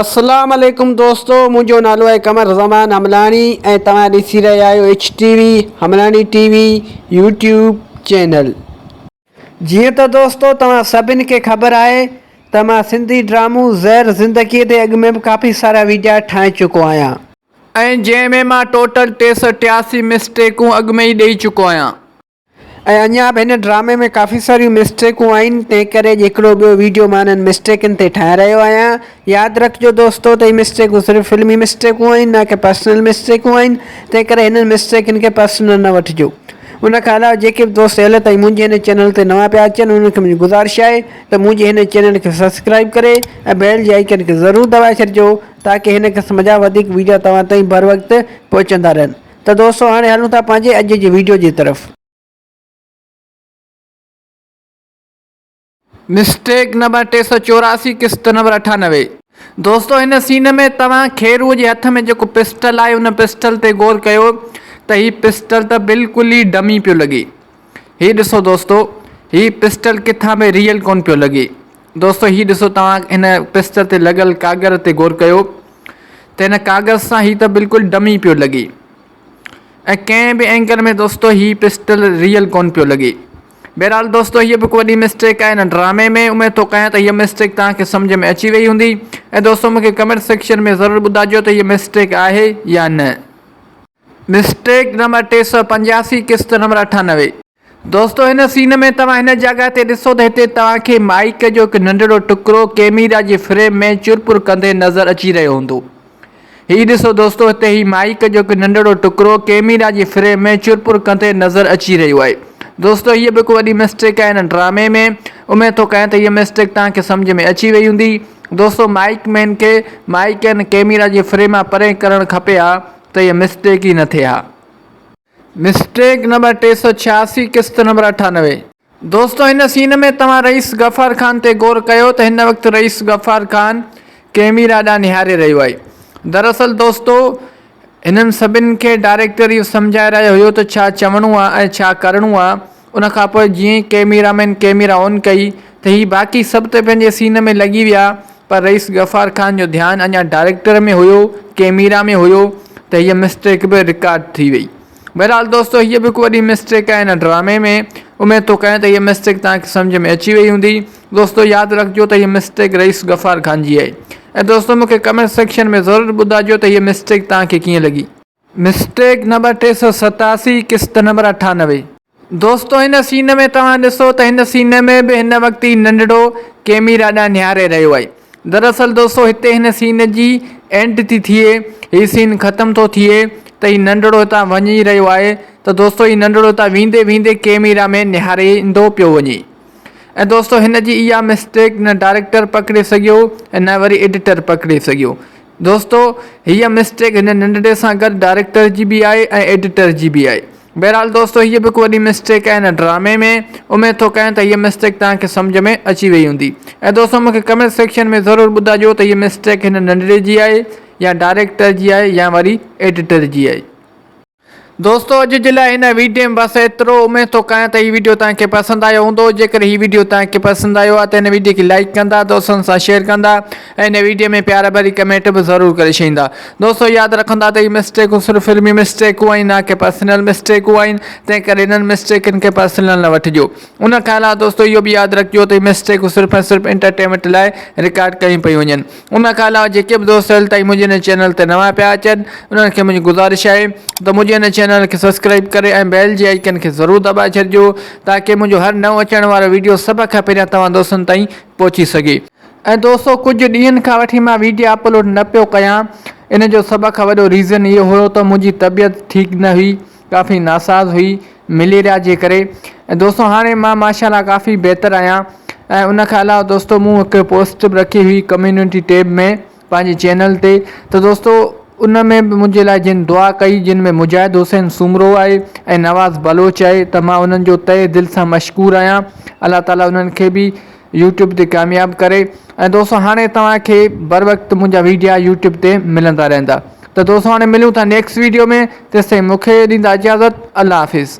اسلام عليڪم دوستو منهنجو نالو آهي قمر زمان حملاڻي ۽ توهان ڏسي رهيا آهيو H T V Hamlani T V YouTube channel. جيئن ته دوستو توهان سڀن کي خبر آهي ته مان سنڌي ڊرامو زهر زندگي تي اڳ ۾ به ڪافي سارا ويڊيا ٺاهي چڪو آهيان. ۽ جنهن ۾ مان ٽوٽل 383 مسٽيڪون اڳ ۾ ئي ڏئي چڪو آهيان. ۽ اڃا به هن ڊرامي ۾ ڪافي ساريون مسٽيڪون آهن تنهن ڪري اڄ هڪڙو ٻيو ويڊيو مان انهن مسٽيڪن تي ٺاهي رهيو آهيان ياد رکجو دوستو ته هي مسٽيڪون صرف فلمي مسٽيڪون آهن نه ڪي پرسنل مسٽيڪون آهن تنهن ڪري هنن مسٽيڪن کي پرسنل نه وٺجو ان کان علاوه جيڪي به دوست هيل تائين منهنجي هن چينل تي نوان پيا اچن انهن کي منهنجي گذارش آهي ته منهنجي هن چينل کي سبسڪرائب ڪري ۽ بيل جي آئيڪن کي ضرور دٻائي ڇڏجو تاڪي هن قسم جا وڌيڪ ويڊيو توهان تائين بروقت پهچندا رهن. ته دوستو هاڻي هلون ٿا پنهنجي اڄ جي ويڊيو جي طرف. مسٽيڪ نمبر 384 قسط نمبر 98. دوستو هن سين ۾ توهان خيرو جي هٿ ۾ جيڪو پسٽل آهي ان پسٽل تي غور ڪيو ته هي پسٽل ته بلڪل ئي ڊمي پيو لڳي هي ڏسو دوستو هي پسٽل ڪٿان به ريئل ڪون پيو لڳي دوستو هي ڏسو توهان هن پسٽل تي لڳل ڪاڳر تي غور ڪيو ته هن ڪاغذ سان هي ته بلڪل ڊمي پيو لڳي ۽ ڪنهن به اينگل ۾ دوستو هي پسٽل ريئل ڪون پيو لڳي. بهرحال دوستو هيء به هڪ وڏي مسٽيڪ آهي هن ڊرامي ۾ اميد ٿو ڪيان ته هيء مسٽيڪ توهان کي سمجهه ۾ اچي وئي هوندي ۽ دوستو مون کي ڪمينٽ سيڪشن ۾ ضرور ٻڌائجو ته هيء مسٽيڪ آهي يا نه. مسٽيڪ نمبر 385 قسط نمبر 98. دوستو هن سين ۾ توهان هن جڳهه تي ڏسو ته هتي توهان کي مائيڪ جو هڪ ننڍڙو ٽڪرو ڪيميرا جي فريم ۾ چرپر ڪندي نظر اچي رهيو هوندو. هي ڏسو دوستو هتي هي مائيڪ جو هڪ ننڍڙو ٽڪرو ڪيميرا جي فريم ۾ چرپر ڪندي نظر اچي رهيو آهي. دوستو هيء به هڪ وڏي مسٽيڪ آهي هن ڊرامي ۾. اميد ٿو ڪيان ته هيء مسٽيڪ توهان کي سمجهه ۾ اچي وئي هوندي. دوستو مائيڪ مين کي مائيڪ ۽ ڪيميرا جي فريم مان پري ڪرڻ کپي ها ته هيء مسٽيڪ ئي نه ٿئي ها. مسٽيڪ نمبر 386 قسط نمبر 98. دوستو هن سين ۾ توهان رئيس غفار خان تي غور ڪيو ته هن وقت رئيس غفار خان ڪيميرا ڏانهن نهاري رهيو آهي دراصل دوستو هنن سڀن کي ڊائريڪٽر اهو سمجهائي رهيو هيو ته ڇا چوڻو آهي ۽ ڇا ڪرڻو آهي ان کان پوء جيئن ئي ڪيميرا مين ڪيميرا آن ڪئي ته هي باقي سڀ ته پنهنجي سين ۾ لڳي ويا پر رئيس غفار خان جو ڌيان اڃا ڊائريڪٽر ۾ هيو، ڪيميرا ۾ هيو ته هيء مسٽيڪ به رڪارڊ ٿي وئي. بهرحال دوستو هيء به هڪ وڏي مسٽيڪ آهي هن ڊرامي ۾. اميد ٿو ڪيان ته هيء مسٽيڪ توهان کي سمجهه ۾ اچي وئي هوندي. دوستو ياد رکجو ته هيء مسٽيڪ رئيس غفار خان جي آهي. ۽ دوستو مون کي ڪمينٽ سيڪشن ۾ ضرور ٻڌائجو ته هيء مسٽيڪ توهان کي ڪيئن لڳي. مسٽيڪ نمبر 387 قسط نمبر 98. دوستو هن سين ۾ توهان ڏسو ته هن سين ۾ به هن وقت هي ننڍڙو ڪيميرا ڏانهن نهاري رهيو آهي. دراصل دوستو هتي هن سين جي اينڊ ٿي ٿئي هي سين ختم ٿو ٿئي ته هي ننڍڙو هتان وڃي رهيو آهي ته دوستو هي ننڍڙو هتان ويندي ويندي ڪيميرا ۾ نهاريندو پيو وڃي ۽ دوستو هن جي اها مسٽيڪ نه ڊائريڪٽر پڪڙي سگهيو ۽ نه وري ايڊيٽر پڪڙي سگهيو دوستو هيء مسٽيڪ هن ننڍڙي سان گڏ ڊائريڪٽر جي به آهي ۽ ايڊيٽر جي به آهي. بهرحال دوستو هيء به هڪ وڏي مسٽيڪ آهي هن ڊرامي ۾ اميد ٿو ڪيان ته هيء مسٽيڪ توهان کي سمجهه ۾ اچي وئي هوندي ۽ دوستو مون کي ڪمينٽ سيڪشن ۾ ضرور ٻڌائجو ته هيء مسٽيڪ هن ننڍڙي جي آهي يا ڊائريڪٽر جي آهي يا وري ايڊيٽر جي آهي. دوستو اڄ جي لاء هن ويڊيو ۾ بس ايترو اميد ٿو ڪيان ته هي ويڊيو توهان کي پسند آيو هوندو جيڪڏهن هي ويڊيو توهان کي پسند آيو آهي ته هن ويڊيو کي لائيڪ ڪندا دوستن سان شيئر ڪندا ۽ هن ويڊيو ۾ پيار ڀري ڪمينٽ به ضرور ڪري ڇڏيندا دوستو ياد رکندا ته هي مسٽيڪون صرف فلمي مسٽيڪون آهن نه ڪي پرسنل مسٽيڪون آهن تنهن ڪري انهن مسٽيڪن کي پرسنل نه وٺجو ان کان علاوه دوستو اهو به ياد رکجو ته هي مسٽيڪون صرف ۽ صرف انٽرٽينمينٽ لاء رڪارڊ ڪيون پيون وڃن ان کان علاوه جيڪي به دوست هيل تائين منهنجي هن چينل تي نوان پيا اچن انهن کي منهنجي گذارش آهي ته منهنجي هن چينل کي سبسڪرائب ڪري ۽ بيل جي آئيڪن کي ضرور دٻائي ڇڏجو تاڪي منهنجو هر نئون اچڻ وارو ويڊيو سڀ کان پهريان توهان دوستن تائين پهچي سگهي. ۽ دوستو ڪجهه ڏينهن کان وٺي مان ويڊيا اپلوڊ نه پيو ڪيان ان جو سڀ کان وڏو ريزن اهو هيو ته منهنجي طبيعت ٺيڪ نه هئي ڪافي ناساز هئي مليريا جي ڪري ۽ دوستو هاڻي مان ماشاء الله ڪافي بهتر آهيان ۽ ان کان علاوه دوستو مون هڪ پوسٽ به رکي هئي ڪميونٽي ٽيب ۾ پنهنجي چينل تي ته دوستو ان ۾ به منهنجي لاء جن دعا ڪئي جن ۾ مجاهد حسين سومرو آهي ۽ نواز بلوچ آهي ته مان انهن جو تهه دل سان مشڪور آهيان الله تعالي انهن کي به يوٽيوب تي ڪامياب ڪري ۽ دوستو هاڻي توهان کي بروقت منهنجا ويڊيا يوٽيوب تي ملندا رهندا ته دوستو هاڻي ملون ٿا نيڪسٽ ويڊيو ۾ تيستائين مونکي ڏيندا اجازت الله حافظ.